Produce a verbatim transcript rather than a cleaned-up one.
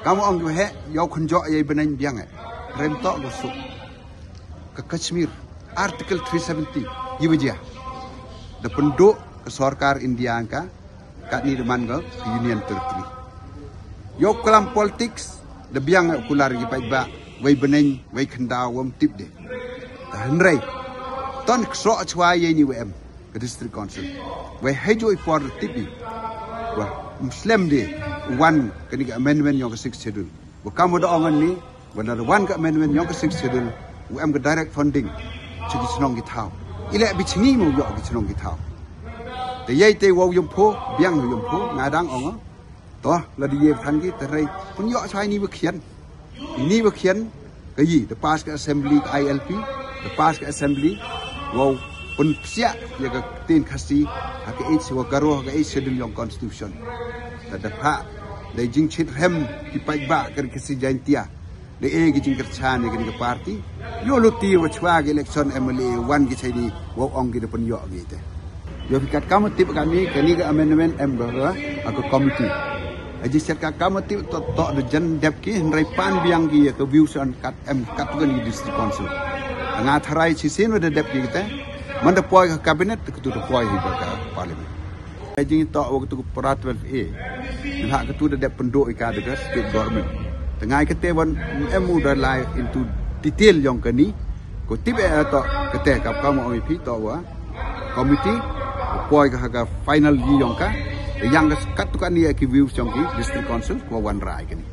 Kam ong ki wa heh, yow khynjoh yei bneng biang eh. Rem toh ko suk. Ka Kashmir, Article three seventy, yi wa jia. Da pynduh ka sorkar India ka, katni da man ko ka Union Territory. Yow klam politics, da biang eh u kular ki paidbah, wei bneng, wei khyndaw, wam tip de. Ka hynrei, ton ksroh chwa yei ni wa em ka District Council. Wei hei jooh i por da tip i. Wa, ym slem de, wan kani ka amendment yong ka Sixth Schedule. Wa kam wa da ong ni, wa na da wan ka amendment yong ka Sixth Schedule, wa em ka direct funding cha ki chnong ki thaw. I leh bi chini mo yoh ki chnong ki thaw. Te yei te wow yum pho, biang wow yum pho, nga dang ong. Toh, la di ye than ki, te rei, pynyoh chwa ini wa khian. Ini wa khian, ka yi, da pass ka assembly ka I L P, da pass ka assembly, wow pynpsiah ya ka ktien Khasi, ha ka eighth, wa Garo, ha ka eighth schedule yong constitution. Te da pha, da jingchit rem ki paidbah ka Khasi Jaintia. Da e ki jingkyrchan ya kani ka party. Yow luti wa chwa ki election M L A wan ki chai ni, wow ong ki da pynyoh ki te. Yow phi kat kam tip kani, kani ka amendment em ba ha ka committee. Aji set ka kam tip toh, toh da jan dep ki, hynrei pan biang ki ya ka views on kat em kat kani District Council. Nga tharai chisien wa da dep ki te. Man da poi ka cabinet, katu da poi hi ka parliament. Ai jingtoh wa katu ka para twelve A. Nalha katu da dep pynduh i ka da ka state government. Te ngai kate wan em u da lai into detail yong kani. Ko tip eh toh kate ka kam ong i phi toh wa committee, poi ka ha ka final yi yong ka. Te yang ka katu kani ya ki views yong ki District Council, ko wan rai kani.